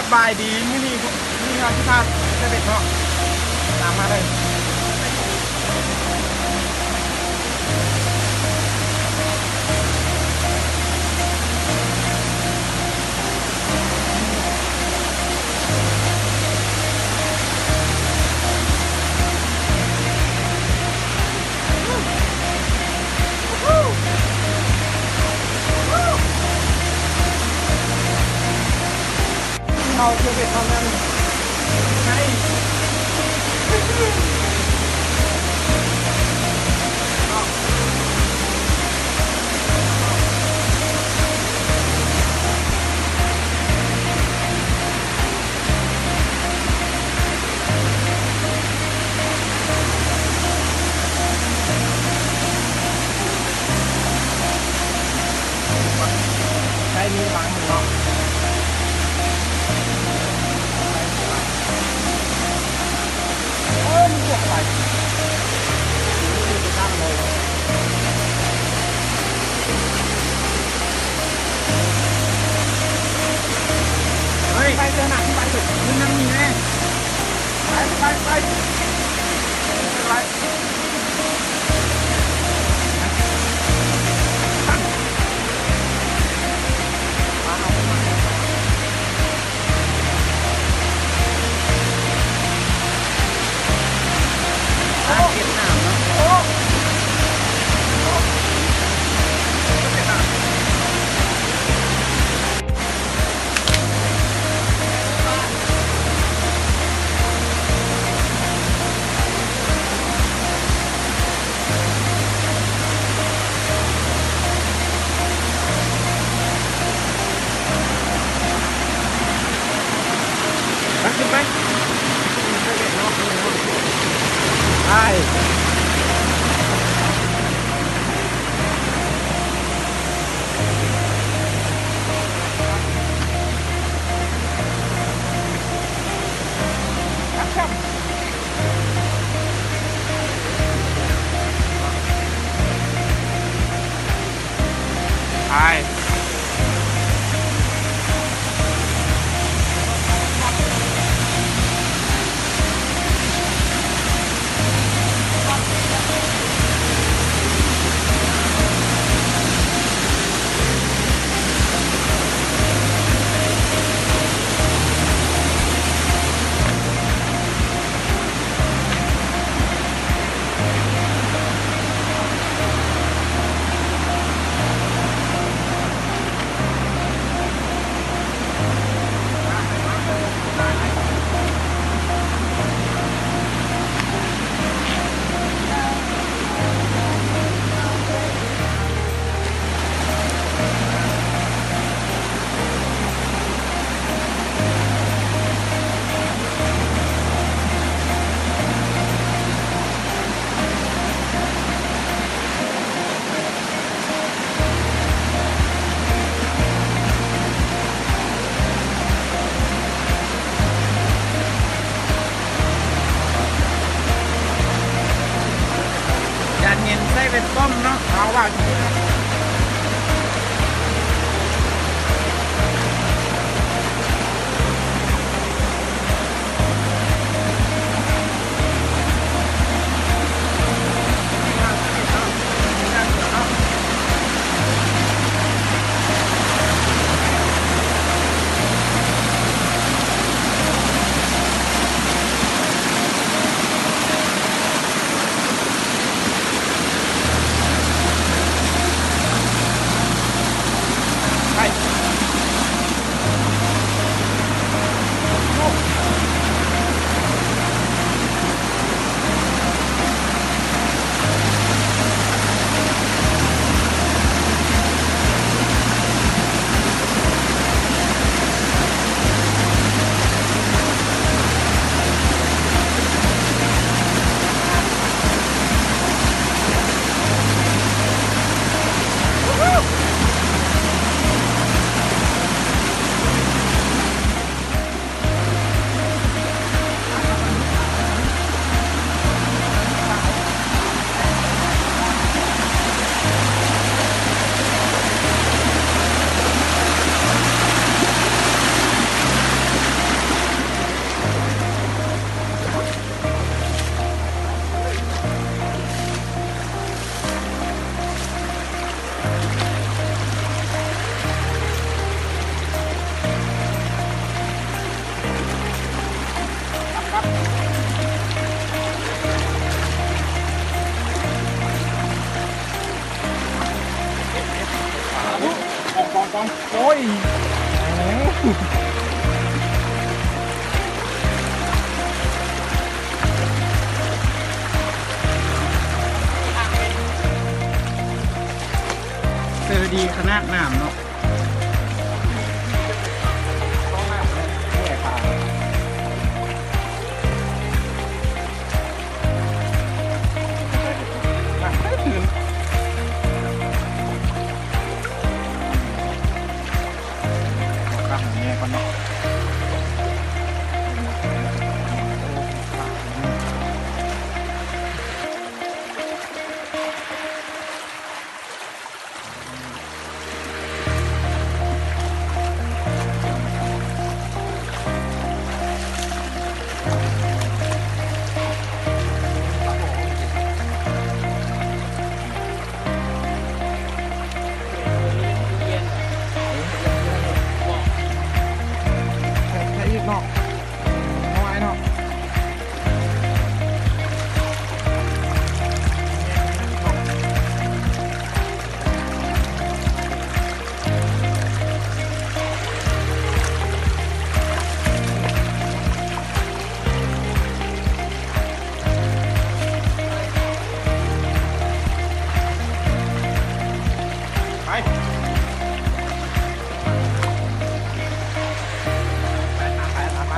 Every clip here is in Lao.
ສະບາຍດີ ມື້ນີ້ ມື້ນີ້ເຮົາຊິພາໄປເກັບເຫັດເນາະ ຕາມມາເລີຍ. ເຮົາເກັບເຫັດເທົ່ານັ້ນ. ໃຊ້ມີດບັງເນາະ ໂອ້ຍ ມັນບວກໄປ ເຮີ້ຍ ໄປເທື່ອໜ້າທີ່ໄປເຖິງ ມັນຍັງມີແນ່. ໄປ ໄປ ໄປ ໄປ. ໄປ ຂຶ້ນໄປ ໄປ. ໄປ. ຈານເຢັນໃສ່ເວັດປ້ອມເນາະ ເອົາວ່າ. ເ ນ້ຳເນາະ. ໃສ່ອີກເນາະ ເອົາໄວ້ເນາະ. ໄປ ໄປ ຕາມໄປ ຕາມໄປ.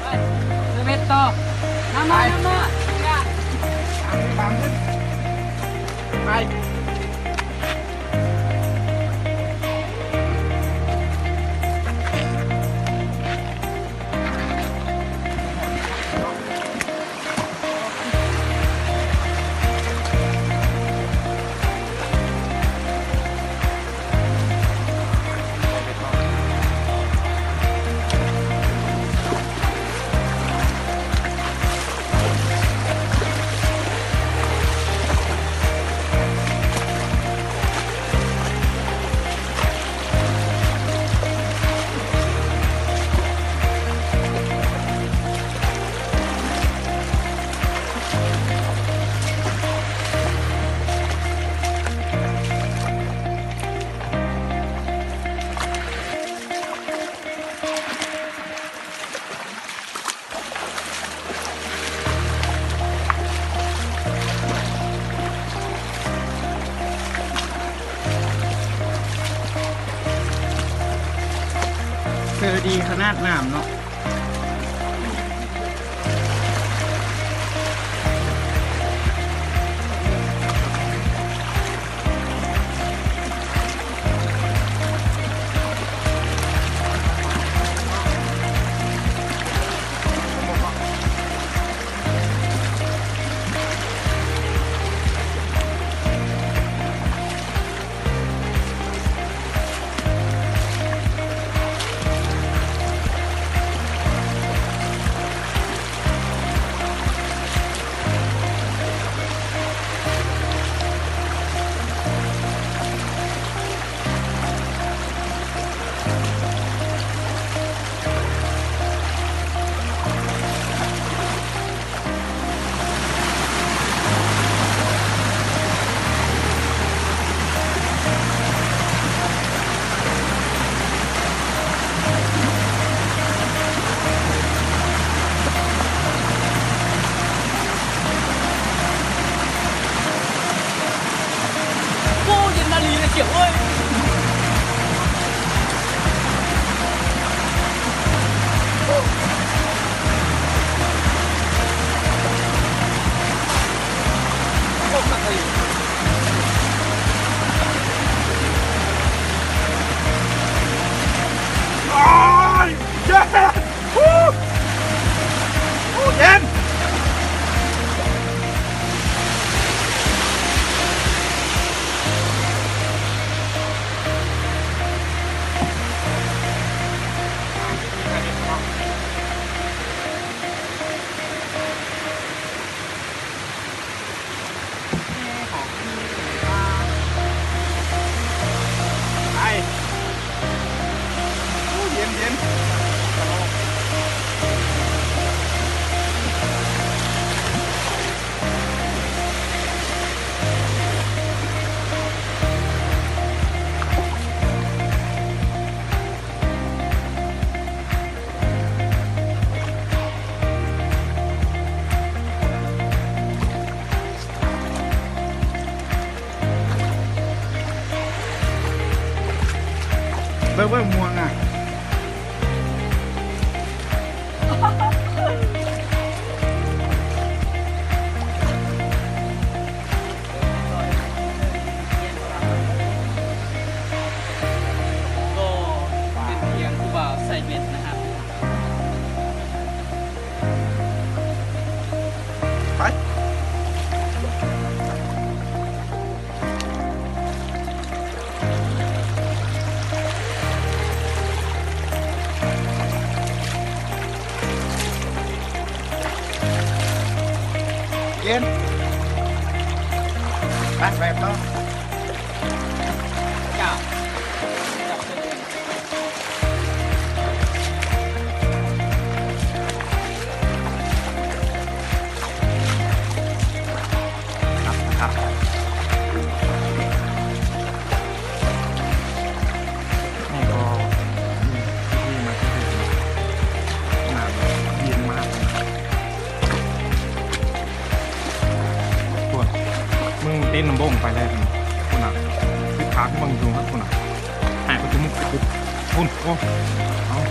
ໄປ ເຊີເວັດຕໍ່ ນຳມາ ໄປ ນຳມາ ຕາມຂຶ້ນ ໄປ. ເຈີດີຂະໜາດນ້ຳເນາະ. ໂອ້ ເຢັນນາລີເລີຍສຽວເອີຍ. ອ້າຍ ເຢັນ ໂອ້ ເຢັນ. ເບິ່ງ ເບິ່ງມ່ວງນະ. ກໍເປັນພຽງຜູ້ບ່າວໃສ່ເບັດນະຄັບ. ໄປ ເຢັນ ໄປ ໄປຕໍ່. ນີ້ກໍ ອືມ ທີ່ມາທີ່ເຮັດ ໜ້າເຢັນມາກເລີຍ. ໂອ້ຍ ມຶງເຕັ້ນນ້ຳບົ້ງໄປແລ້ວພຸ້ນນະ ຄືຄັກເບິ່ງຢູ່ພຸ້ນນະ ຫາຍໄປຈຸມຸກຈຸພຸ້ນ. ໂອ້ ເອົາ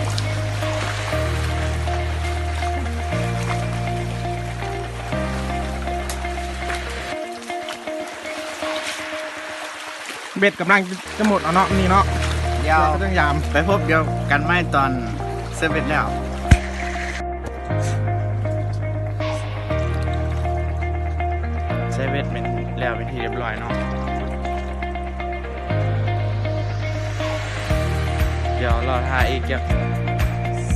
ເບັດກຳລັງຈະໝົດແລ້ວເນາະ ນີ້ເນາະ ດຽວເຮົາຈະຢາມ ໄປພົບກັນໃໝ່ຕອນໃສ່ເບັດແລ້ວ. ໃສ່ເບັດເປັນ ແລ້ວເປັນທີ່ຮຽບຮ້ອຍເນາະ. ດຽວລໍຖ້າອີກຈັກ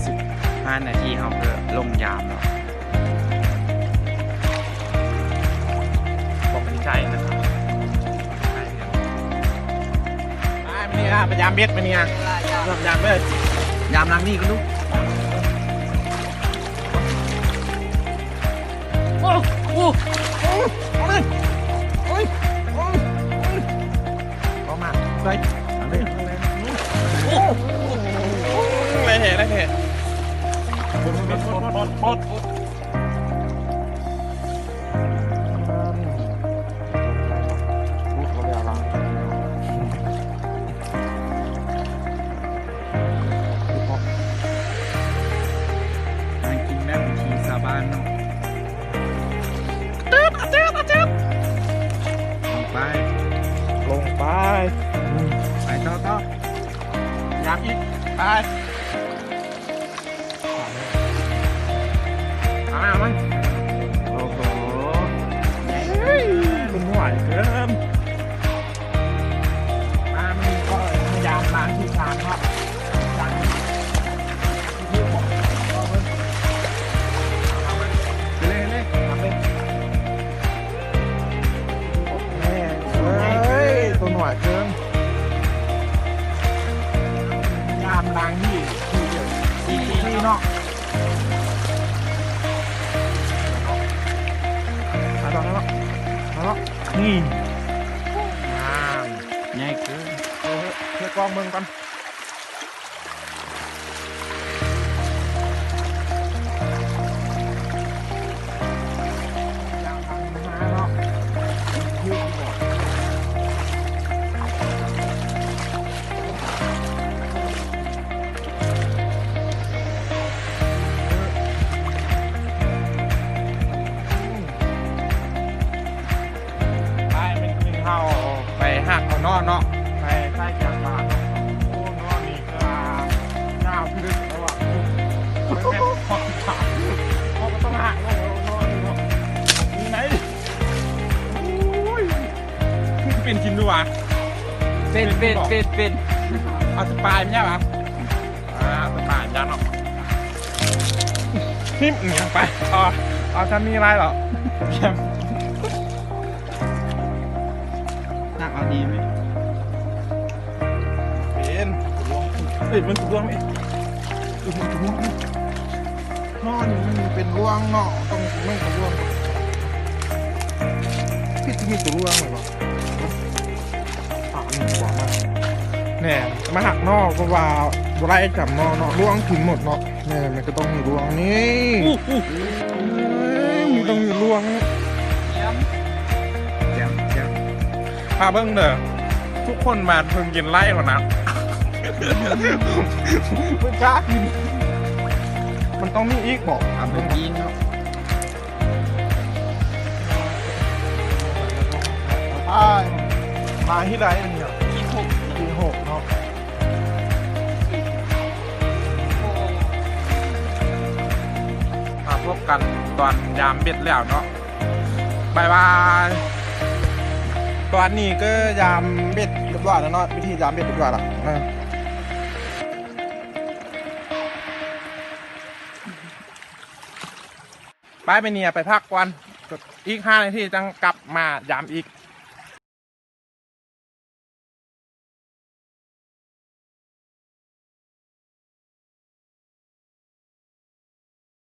ສິບຫ້ານາທີ ເຮົາກໍລົງຢາມເນາະ. ບໍ່ມີໃຈນະ ໄປມື້ນີ້ລະ ໄປຢາມເບັດມື້ນີ້ນະ ຢາມເລີຍ ຢາມຫຼັງນີ້ກໍດູ. ໂອ້ ໂອ້ ໂອ້ ເອົາເລີຍ ໂອ້ຍ ໂອ້ຍ ໂອ້ຍ ເອົາມາ ໃສ່ ເອົາເລີຍ ເອົາເລີຍ ໂອ້ ໄດ້ແທ້ ໄດ້ແທ້ ການກິນແບບວິຖີຊາວບ້ານເນາະ ອະເຈີບ ອະເຈີບ ອະເຈີບ ລົງໄປ ລົງໄປ ອືມ ໄປຕໍ່ ຕໍ່ ຢາມອີກ ໄປ. ອາ ມັນ ໂອ້ໂຫ ເຮີ້ຍ ມັນຫວາຍເກີນ ອາ ມັນກໍພະຍາຍາມລ້າງທີ່ຊານເນາະ ລ້າງ ເລີຍ ເລີຍ ເລີຍ ແມ່ເອີຍ ຕົວໜ້ອຍເກີນ ຍາມລ້າງທີ່ ທີ່ເດີມ ທີ່ເນາະ ມາຕໍ່ເນາະ ມາເນາະ ນີ້ ງາມ ໃຫຍ່ເກີນ ເອີ ເຮັດກອງເບິ່ງກ່ອນ. ໄປ ແມ່ນຄືເຮົາໄປຮັກເອົາໜໍ່ເນາະ ໄປໃສ່ແກງປາເນາະ ໂອ້ ໜໍ່ນີ້ກໍຍາວຄືເດີແລ້ວວ່າ ເຮົາກໍຕ້ອງຮັກເນາະ ໜໍ່ນີ້ເນາະ ນີ້ໄງ ໂອ້ຍ ຄືເປັນກິນດູຫວາ ເປັນ ເປັນ ເປັນ ເປັນ ເປັນ ເອົາສະປາຍແມ່ນຫຍັງຫວາ? ອ່າ ໄປປ່ານຈ້າເນາະ ຖິ້ມຫຍັງໄປ ເອົາ ເອົາຊ່ຳນີ້ຫຼາຍເບາະ ໜັກເອົາດີໄໝ ເປັນລວງ ເອີຍ ມັນລວງ ເອີຍ ມັນລວງ ນອນມັນເປັນລວງເນາະ ຕ້ອງ ມັນກະລວງ ຜິດ ມີກະລວງແມ່ນບໍ່? ແນ່ ມາຫັກເນາະ ເພາະວ່າບໍ່ໄດ້ຈຳເນາະ ເນາະ ລວງກິນໝົດເນາະ ແນ່ ມັນກໍຕ້ອງມີລວງນີ້ ມັນຕ້ອງມີລວງນີ້ ແຈ່ມ ແຈ່ມ ພາເບິ່ງເດີ ທຸກຄົນມາເພິ່ງກິນໄລ່ພຸ້ນນະ ບໍ່ກ້າກິນ. ມັນຕ້ອງມີອີກບໍ່? ເອົາໄປກິນເນາະ. ອ້າຍ ມາທີ່ໃດອັນນີ້? ທີຫົກ ທີຫົກເນາະ. ມາພົບກັນຕອນຢາມເບັດແລ້ວເນາະ. ບາຍບາຍ. ຕອນນີ້ກໍຢາມເບັດຮຽບຮ້ອຍແລ້ວເນາະ, ວິທີຢາມເບັດຮຽບຮ້ອຍແລ້ວ. ໄປ ໄປນີ້ ໄປພັກກ່ອນ, ອີກຫ້ານາທີຈັ່ງກັບມາຢາມອີກ.